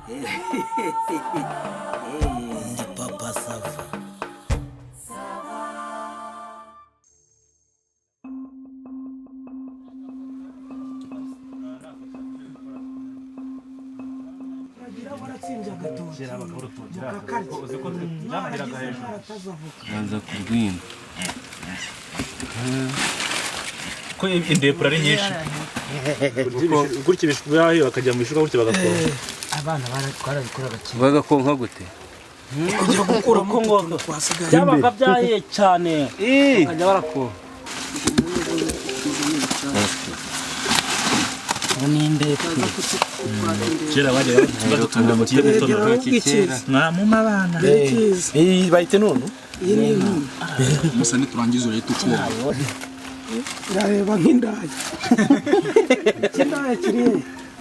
Ndi Papa Sava. Banza kurwina. Ko indepura ari nyinshi gutya, ibishwi bakajya mu bishuka gutya bagakonka. Abana twarabikoraga kera. Bagakonka gute? Kujya gukuramo utuntu twasigaye. Byabaga byahiye cyane, bakajya barakonka. Ubu ni indepure. Kera bajyaga badutunga mu kigo gutonora mwamuma abana. Iyi bayite nunu. Iyi ni intuntu. Musa, niturangiza urahita ukuba. Irareba nk'indaya. Ikindaya kiri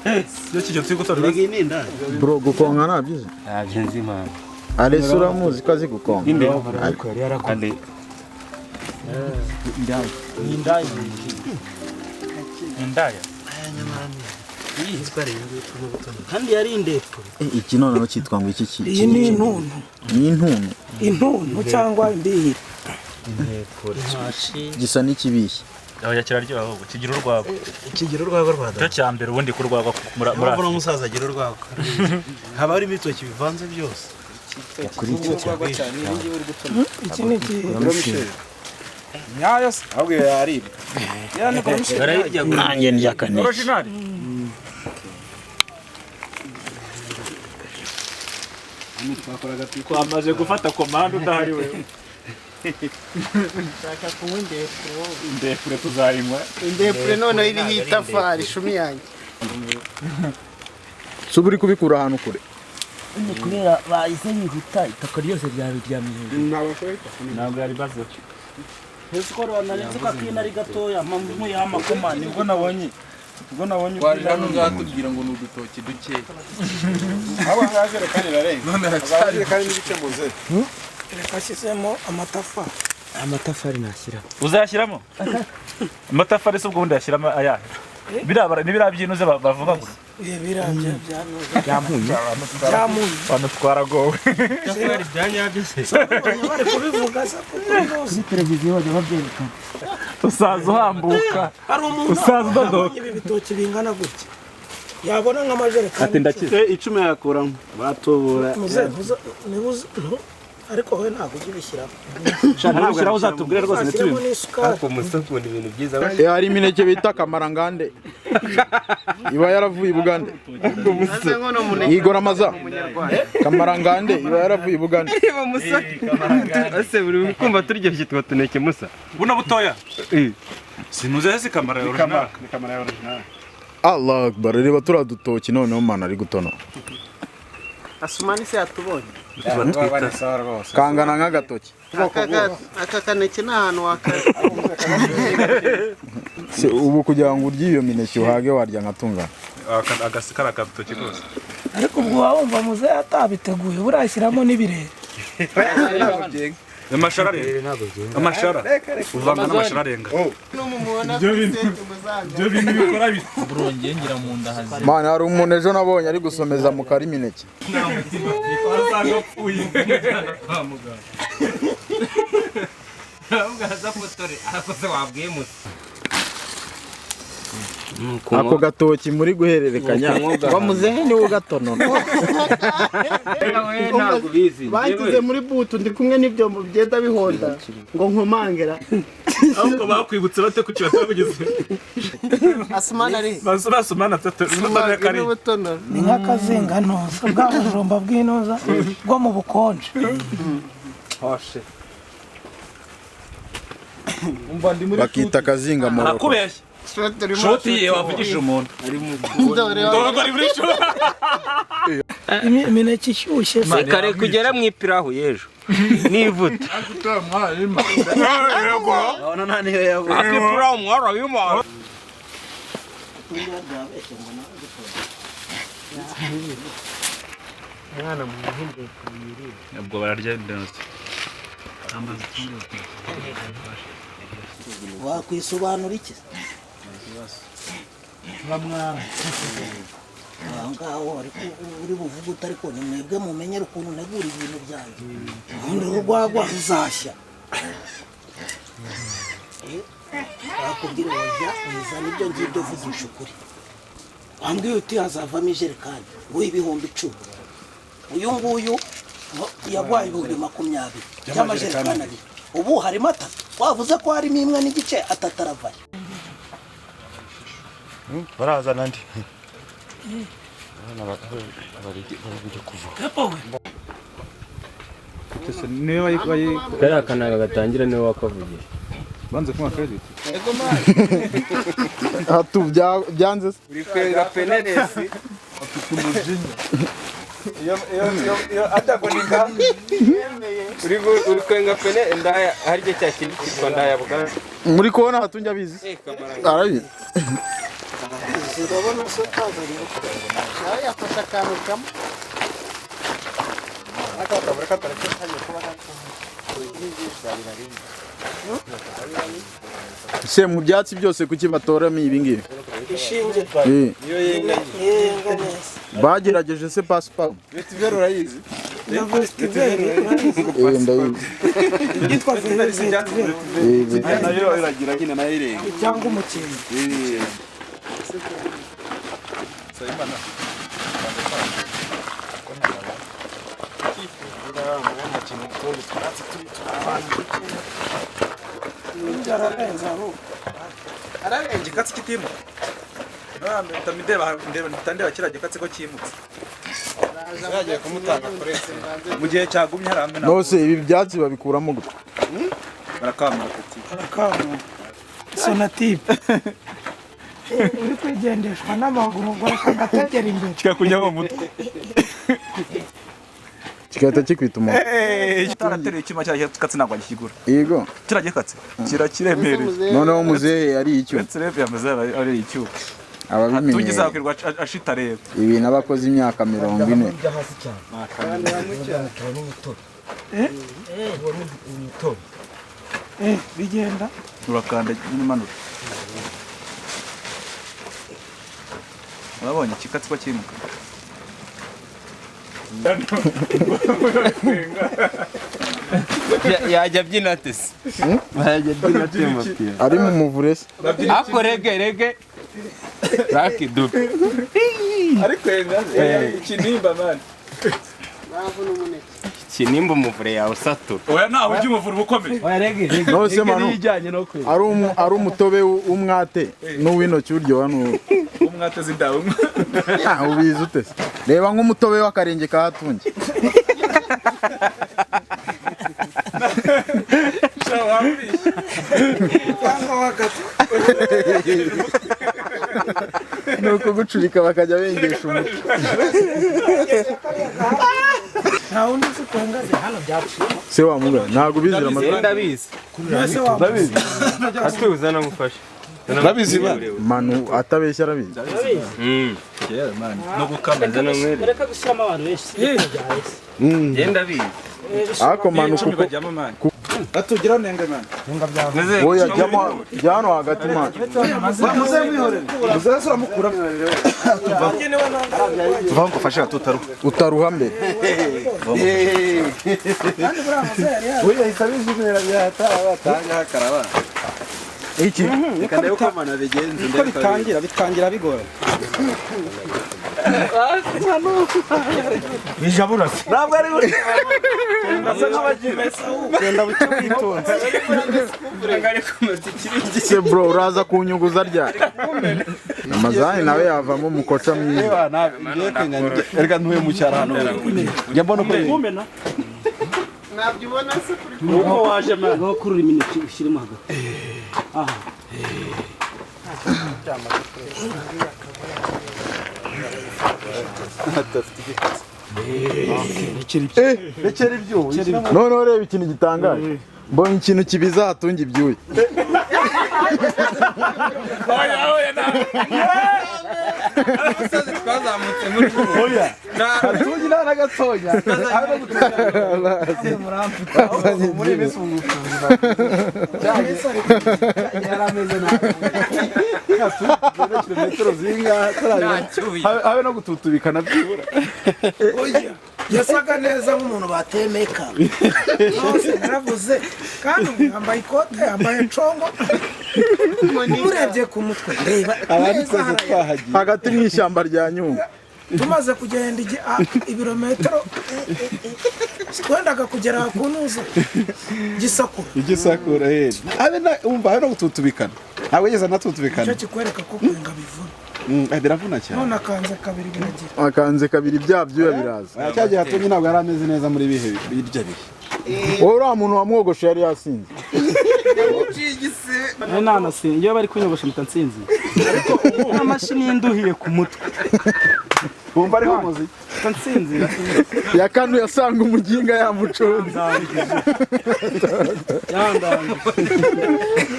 he? Iyo kijya turi gutonora. Bro, gukonka ntabyizi. Ntabyo nzi impamvu. Alesi uramuzi ko azi gukonka. Ariko yari yarakonka. Ale. Ni indaya. Indaya. Kandi yari indepure. Iki noneho cyitwa ngo iki ki? Iyi ni intuntu. Ni intuntu. Intuntu cyangwa imbihira. Gisa n'ikibishye. Oya, kiraryoha ahubwo kigira urwagwa. Kigira urwagwa rwa Cyo cya mbere ubundi ku rwagwa muri Mpamvu Afurika. n'umusaza agira urwagwa. Haba harimo ibitoki bivanze byose. Kuri icyo Iki ni iki? Nyayo se ahubwo yaribwa. Barayirya gute? Nanjye ndya kane. Original. Twamaze gufata komande udahari wewe. Nshaka kunywa indepure wowe. Indepure tuzayinywa. Indepure noneho iriho itafari ishumi yanjye. Si uba uri kubikura ahantu kure. Ni kubera bahise bihuta, itaka ryose ryabiryamye hejuru. Ntabwo yari bazeho. Ese ko narenze ko akina ari gatoya mpamvu y'amakoma nibwo nabonye, ubwo nabonye. Twaje hano ngaha tubwira ngo ni udutoki dukeya. Abo nta jerekani irarenga. None haracyari jerekani n'ibice muze. Reka ashyizemo amatafari. Amatafari nashyira. Uzayashyiramo amatafari se? Ubwo bundi yashyiramo ayahe? Biriya ni biriya byinuze bavuga gusa. Ibi birabyo byamunyu. Byamunyu. Abantu twaragowe. Bari kubivuga se kuko rwose. Kuri televiziyo bajya babyerekana. Usaza uhambuka. Hari umuntu Usaza udodoka. wabonye ibi bitoki bingana gutya yabona nk'amajerekani. Ati ndakize. 10 yakuramo batubura. Muze muze niba uzi ariko wowe ntabwo ujya ubishyiramo. Ntabwo uzatubwire rwose Uzashyiramo ntitubime. n'isukari. Ariko Musa akunda ibintu byiza. Hari imineke bita kamarangande. Iba yaravuye i Bugande. Yigora amaza. Kamarangande iba yaravuye i Bugande. Reba Musa. Ese buri kumva turyoshye tuba tuneke Musa. Buno butoya sinuze si kamara ya original. Ni kamera ya original. Allah akbar, reba turiya dutoki noneho mana ari gutonora. Asumani se yatubonye. Kangana nk'agatoki. Aka kaneke ni ahantu wakaza. Se ubu kugira ngo urye iyo mineke uhage warya nka tungana? Agasikara agatoki kose. Ariko ubwo waba wumva muze atabiteguye, buriya ashyiramo n'ibirere. Amashara arenga, amashara uvanga n'amashara arenga. Numumubona kuri seti muzanga. Ibyo bintu bikora bite? Mana, hari umuntu ejo nabonye ari gusomeza mu kari imineke. Wasanga apfuye. Kwa muganga. Ahubwo azafotore arakoze wabwiye Musa. Ako gatoki muri guhererekanya bamuzehe niwe ugatonora. Ntabwo ubizi. Bangize muri butu ndi kumwe n'ibyombo bigenda bihonda ngo nkomangera. Ahubwo bakwibutse bate ku kibazo bageze? Asumani ari. Basumana tatu n'utonora kari. N'ubutonora. Ni nk'akazinga ntoza bwa bujumba bw'intoza bwo mu bukonje. Bakita akazinga moroko. Arakubeshya. Shoti ye wavugishije umuntu. Ndongo ari muri shoti. Imineke ishyushye se. Kare kugera mu ipirahu y'ejo. N'ivuta. Urabona nta niyo yabura. Akipirahu mwara y'umwana. Ubwo bararya indozi. Wakwisobanura iki? Bamwara. Aho ngaho ariko uri buvuge utari ko ni mwebwe mumenyera ukuntu ntegura ibintu byanjye. Ubundi urwagwa ruzashya. Bakubwira oya wizana ibyo ngibyo vugisha ukuri. Wambwiye uti hazavamo ijerekani ngo 10,000. Uyu nguyu yagwaye 20,000 by'amajerekani abiri. Ubu harimo 3. Wavuze ko harimo 1.5 3 aravayo. Barazana andi. Kariya kananga gatangira niwe wakavugisha. Banze kunywa credit. Atu byanze se. Uri kwenga peneresi. Afite umujinya. Iyo atagonika. Uri kwenga pene ndaya harya cya kintu cyitwa ndaya buganda. Muri kubona hatunjya bizi. Arabizi. Urabona se utazanye nawe yafashe akantu kamwe. Se mu byatsi byose kuki batoramo ibi ngibi? Ishinge. Niyo yenga neza. Bagerageje se pasiparumu. Vetiver urayizi? Vetiver ndayizi. Yitwa vetiver. Nayo iragira nyine nayo irenga. Cyangwa umukingo. Sayimana. Igikatsi kitimuka. Ndeba kiriya gikatsi ko kimutse. Yagiye kumutanga kure. Mu gihe cyagumye harambe na. Nose ibi byatsi babikuramo gute? Barakamura kuti. Barakamura. Sonatube. Uri kwigendeshwa n'amaguru ngo akategera imbere. Kikakunya mu mutwe. Kigahita kikwita umuntu. Kitarateruye icyuma cya gikatsi ntabwo agikigura. Yego. Kiriya gikatsi kirakiremereye. Noneho muzehe ari icyuma. Uretse yamuzehe ari icyuma. Ababimenye. Tugizakwirwa ashita reba. Ibi nabakoze imyaka 40. Bigenda. Urakanda n'imanura. Urabonye ikikatsi ko kimuka. Yajya abyina ate se? Yajya abyina ate mupira? Ari mu muvure se. Ako rege rege. Lucky Dube. Ariko yenga ikinimba man. Bavuna umuneke. Ikinimba umuvure yawe usatura. Oya nawe ujye umuvure ubukomeye. Oya rege rege. Nose manu. Ari umutobe w'umwate n'uw'intoki uryoha n'uwo. Umwate zindawe. Ubizi ute se? Reba nk'umutobe w'akarenge ka Hatungi. Ni ukugucurika bakajya bengesha umutwe. Nta wundi uzi kwenga hano byapfuye. Se wa muga ntabwo ubizira amata. Ndabizi. Ndabizi. Atuza namufasha. Ndabizi ba. Manu atabeshya arabizi. No gukameza no mwere. Reka gushyiramo abantu benshi. Genda bizi. Ako manu kuko atugira nenge man. Oya jyamo jyano hagati man. Muze mwihorere. Muze sura mukura. Tuva ngo fasha tutaruha. Utaruha mbere. Oya isabizi kubera byatara batanga hakaraba. Iki reka ndebe uko mana bigenze uko bitangira bitangira bigora. Bijaburase. Ntabwo ari buri. Asa nk'abagiye. Genda buke witonze. Se bro uraza kunyuguza ryari? Amazani nawe yavamo umukoca mwiza. Reka ntuye mu cyaro hano. Njya mbona uko kumena. Ntabyo ubona se kuri uko waje man. Ngo kurura imineke ushyiremo hagati. Aha. Rekera ibyuya. Noneho reba ikintu gitangaje. Mbonye ikintu kibiza Hatungi ibyuya. Oya oya na. Abasazi twazamutse muri Oya. Hatungi nta na gatoya. Muri iminsi ubu. Yarameze nabi. Kilometero zingahe habe no gututubikana byibura. Oya, yasaga neza nk'umuntu bateye makeup. Nose naravuze kandi ubu yambaye ikote, yambaye congo. Urebye ku mutwe reba Abandi neza twese hariya. twahagiye. Hagati mu ishyamba rya Nyungwe. Tumaze kugenda ibirometero twendaga kugera ku ntuza Gisakura. Igisakura he. Habe na umva habe no gututubikana. Ntabwo yigeze anatutubikana. Icyo kikwereka ko kwenga bivuna. Biravuna cyane. None akanze kabiri biragira. Akanze kabiri bya byuya biraza. Oya, cya gihe Hatungi ntabwo yari ameze neza muri bihe birya bihe. Wowe uriya muntu wamwogoshe yari yasinze. Nanasinze iyo bari kunyogosha mpita nsinzira. Ariko ubu amashini y'induhiye ku mutwe. Wumva ariho umuziki. Mpita nsinzira. Yakanuye asanga umuginga yamucunze.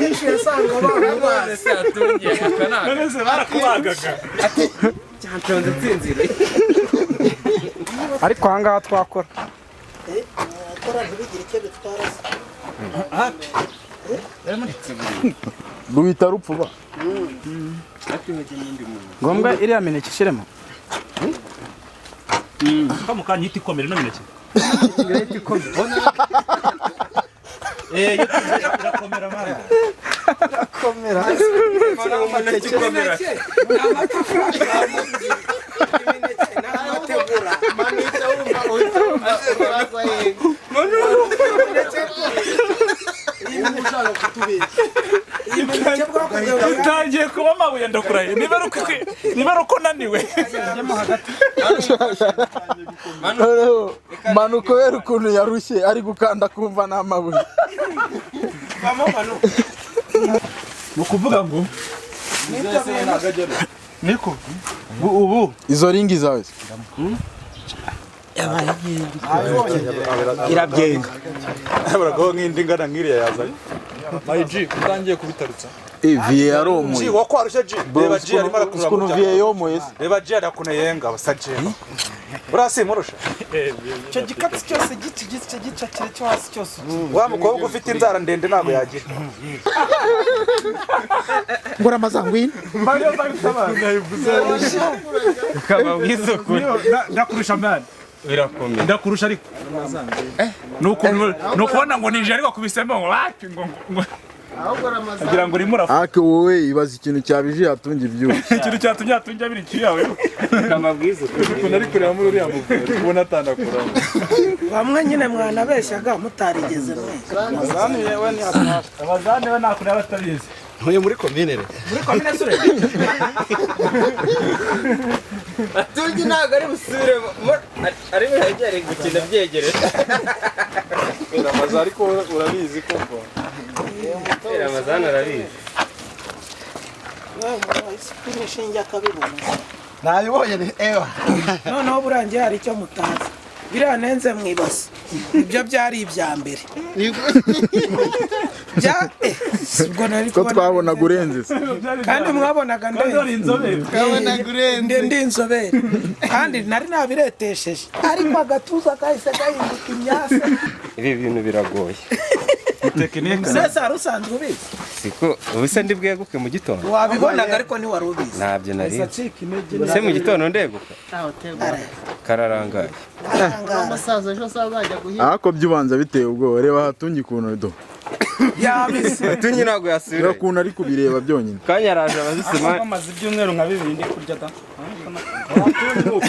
Yishe asanga abana bazi. None se barakubagaga. Cyanconze nsinzire. Ariko aha ngaha twakora. Akora ntibigire icyo bitwara se. Ruhita rupfuba. Ngombwa iriya mineke ishiremo. Ko mukanya ihita ikomera ino mineke. Irakomera mwana. Komera. Imineke ni amatafari. Imineke ni amategura. Manuka wumva uhita wumva uraza yego. Iyi mineke bwakoze Utangiye kuba amabuye ndakurahiye. Niba ari uko naniwe. Noneho Manu kubera ukuntu yarushye ari gukanda kumva n'amabuye. Ni ukuvuga ngo niko ubu Izo ringi zawe se. Irabyenga. Baragaho nk'indi ngana nk'iriya yazanye. My G utangiye kubitarutsa. Vie yaromoye. G wakwarusha G. Reba G arimo arakurura. Ukuntu vie yomoye se. Reba G arakuneyenga basa G. Urasi murusha. Icyo gikatsi cyose gici gici gicakire cyo hasi cyose. Wa mukobwa ufite inzara ndende ntabwo yagira. Ngora amazangwini. Ukaba bwiza ukuri. Ndakurusha man. Birakomeye. Ndakurusha ariko. Nukubona ngo nije ariko kubisemo ngo wapi ngo ngo agira ngo urimo urafu. Ake wowe ibaza ikintu cyabije Hatungi ibyuya. Ikintu cyatumye Hatungi abira icyuya we. Ukaba bwiza ukuri. Ukuntu ari kureba muri uriya muvure uri kubona atanakuramo. Bamwe nyine mwanabeshyaga mutarigeze mwese. Abazane we nakure abatabizi. Ntuye muri komine re. Muri komine sure. Hatungi ntabwo ari busubiremo. Ari buhegere gukina byegereje. Amazu ariko urabizi koko. Ramazani arabizi. Inshinge akabibona. Nabibonye ni ewa. Noneho burangiye hari icyo mutazi. Biriya nenze mu ibasi. Ibyo byari ibya mbere. Ubwo nari Ko kubona twabonaga urenze se. kandi mwabonaga Kandi inzobere. Twabonaga urenze. Ndi inzobere. Kandi nari nabiretesheje. Ariko agatuza kahise gahinduka imyasa. Ibi bintu biragoye. Tekinike. Sasa wari usanzwe ubizi. Siko ubu se ndi bweguke mu gitondo. Wabibonaga ariko ntiwari ubizi. Ntabyo nari. Se mu gitondo ndeguka. Kararangaye. Umusaza ejo azajya guhinga. Ariko byubanza biteye ubwoba reba Hatungi ukuntu do. Yabize. Hatungi ntabwo Reba yasubirayo. ukuntu ari kubireba byonyine. Kanya araje abazisema. Amaze ibyumweru nka bibiri ndi kurya da.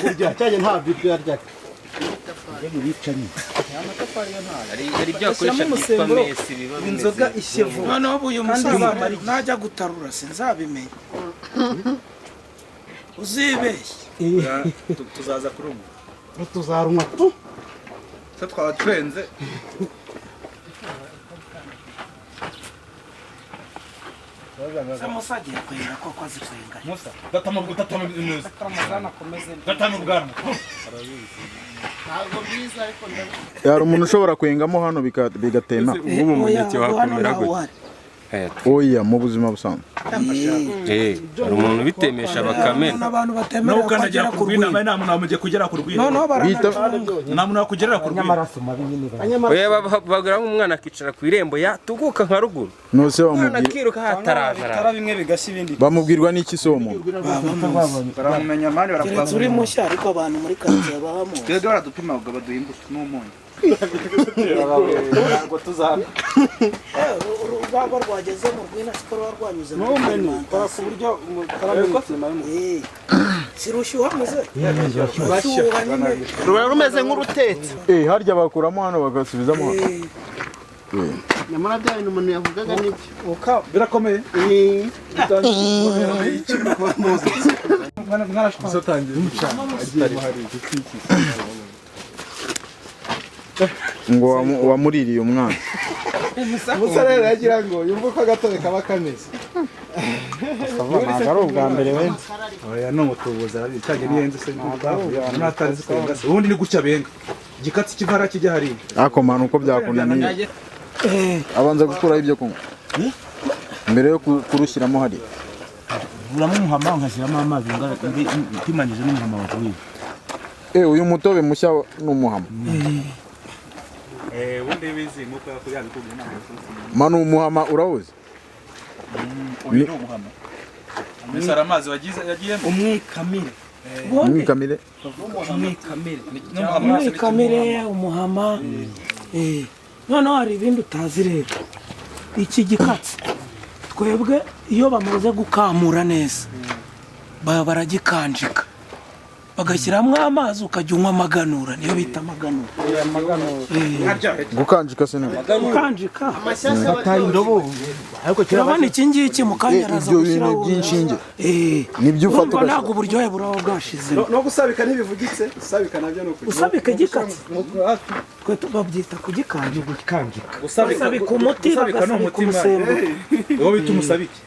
Kurya cyane nta biryo yaryaga. Hari ibyo bakoresha byitwa mesi biba bimeze. Inzoga ishye vuba. Noneho ubu uyu musaza najya gutarura sinzabimenya. Uzibeshye. Tuzaza kuri ubu. Tuzarunywa tu. Se twaba turenze. Se Musa agiye kwenga koko azi kwenga. Musa, gatama gatama neza. Ramazani akomeze. Gatama ubwanwa. Ntabwo byiza ariko ndabizi. Hari umuntu ushobora kwengamo hano bigatema. Ubu umuneke Oya, hano wakomera ntawe gute? uhari. Oya, mu buzima busanzwe. Hari umuntu ubitemesha bakamena. Abantu Nawe batemerewe ukandagira kugera ku ku rwina, rwina. nta muntu wamugiye kugera ku rwina. Noneho Bita- baranacunga. Nta muntu wakugerera ku rwina. Oya, bagura nk'umwana akicara ku irembo yatuguka nka ruguru. Nose Umwana bamubwira akiruka hataraza. Bitara bimwe bigashya ibindi. Bamubwirwa n'iki se uwo muntu? Baramumenya mani. Keretse uri mushya, ariko abantu muri karitsiye babamo. Twebwe baradupima ngo baduha imbuto n'umunyu. Ntabwo tuzapfa. Urwagwa rwageze mu rwina siko ruba rwanyuze muri N'umeni kora ku alimentation. buryo mutaramenye isima y'umuntu. Si rushyuha muze rushyuha nyine. Ruba rumeze nk'urutetse. Harya bakuramo hano bagasubizamo hano. Nyamara bya bintu umuntu yavugaga nibyo. Uka birakomeye. Ngo wamuririye umwana. Musa rero yagira ngo yumve uko agatobe kaba kameze. Ntabwo ari ubwa mbere wenda. Oya, ni umutubuzi arabizi cyangwa niyenze se natazi kwenga se ubundi ni gutya benga igikatsi kivara kijya hariya. Ariko manu uko byakunaniye abanza gukuraho ibyo kunywa mbere yo kurushyiramo hariya. Nkuramo umuhama nkashyiramo amazi mpimanyije n'umuhama wavuye. Uyu mutobe mushya ni umuhama. Ubundi bizi nkuko yabikubwiye ntabwo. Manu, umuhama urawuzi? Uyu ni umuhama. Mbese hari amazi wagize yagiyemo? Umwikamire. Umwikamire. Umwikamire. Umwikamire, umuhama. Noneho hari ibindi utazi rero. Iki gikatsi twebwe iyo bamaze gukamura neza baba baragikanjika bagashyiramo amazi ukajya unywa amaganura, niyo bita amaganura. Gukanjika se ni Gukanjika. Bataye indobo ariko kera. Urabona iki ngiki mu kanya araza Ibyo bintu gushyiraho by'inshinge nibyo ufata Urumva ugashyira. ntabwo uburyohe buraba bwashizemo. No gusabika ntibivugitse, gusabika nabyo ni ukugira. Usabika igikatsi twe babyita kugikanjika. Gusabika Basabika umuti, gusabika ni bagasabika umutima. umusembuko. Uwo bita umusabike.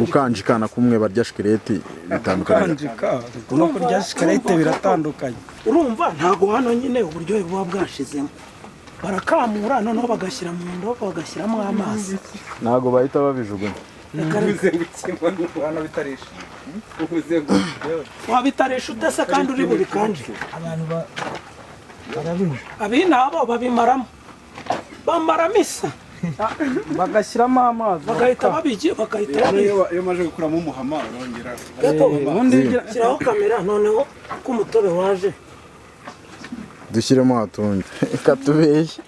Gukanjika na kumwe barya shikarete bitandukanye. Kanjika no kurya shikarete biratandukanye. Urumva ntabwo hano nyine uburyohe buba bwashizemo, barakamura noneho bagashyira mu ndobo bagashyiramo amazi. Ntabwo bahita babijugunya. Reka reka. Hano bitarisha. Uvuze ngo Wabitarisha udase kandi uri bubikanjike. Abi nabo babimaramo, bamaramo isa. Bagashyiramo amazi. Bagahita babigi bagahita babi iyo umaze gukuramo umuhama urongera. Gato, Ubundi shyiraho kamera noneho ko umutobe waje. Dushyiremo hatungi katubeshye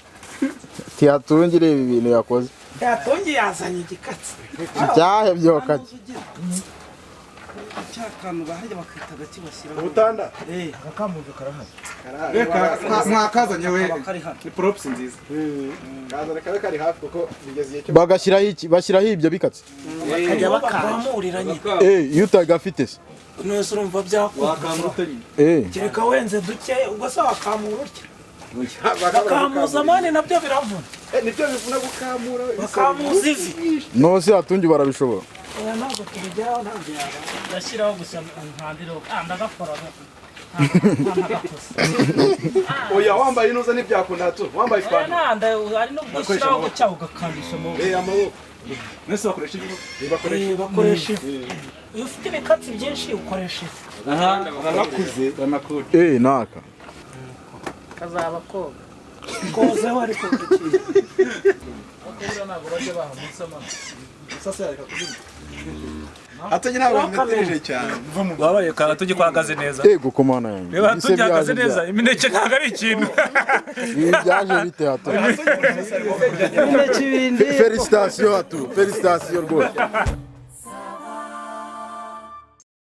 tihatungi, reba ibintu yakoze. Yatongi yazanye igikatsi. Cyahebye wakajya. Cyakantu bahajya bakita agaki bashyiraho. Ubutanda. Akamuzo karahari. Reka Mwakazanye we. Kari hano. Ni props nziza. Kazana kabe kari hafi kuko bigeze igihe cyo Bagashyiraho iki? Bashyiraho ibyo bikatsi. Bakajya bakamurira nyine. Iyo utagafite se? Nose urumva byakunda? Kereka wenze duke, ubwo se wakamura utya? Bakamuza mani nabyo biravuna. Nibyo bivuna gukamura. Bakamuza ivi. Nose hatungi barabishobora. Oya, ntabwo tubigeraho, ntabwo yaba. Ndashyiraho gusa nkandiro ndagakora. Oya, wambaye inuza ntibyakunda tu. Wambaye ipantaro. Ari no gushyiraho gutya ugakandisha amaboko. Amaboko. Mwese bakoresha ibi. Bakoresha ivi. Iyo ufite ibikatsi byinshi ukoresha ivi. Baranakuze, baranakuze. Naka. Kazaba koga. Kozeho ariko dukiye. Sasa yareka kubyina. Atonye ntabwo bamutegereje cyane. Wabaye ka tujye kwahagaze neza. Gukomana yanjye. Reba Ibise tujye hagaze byaje neza, imineke ntabwo ari ikintu. Ibi byaje bite hato? Imineke ibindi. Félicitations hatu, félicitations rwose.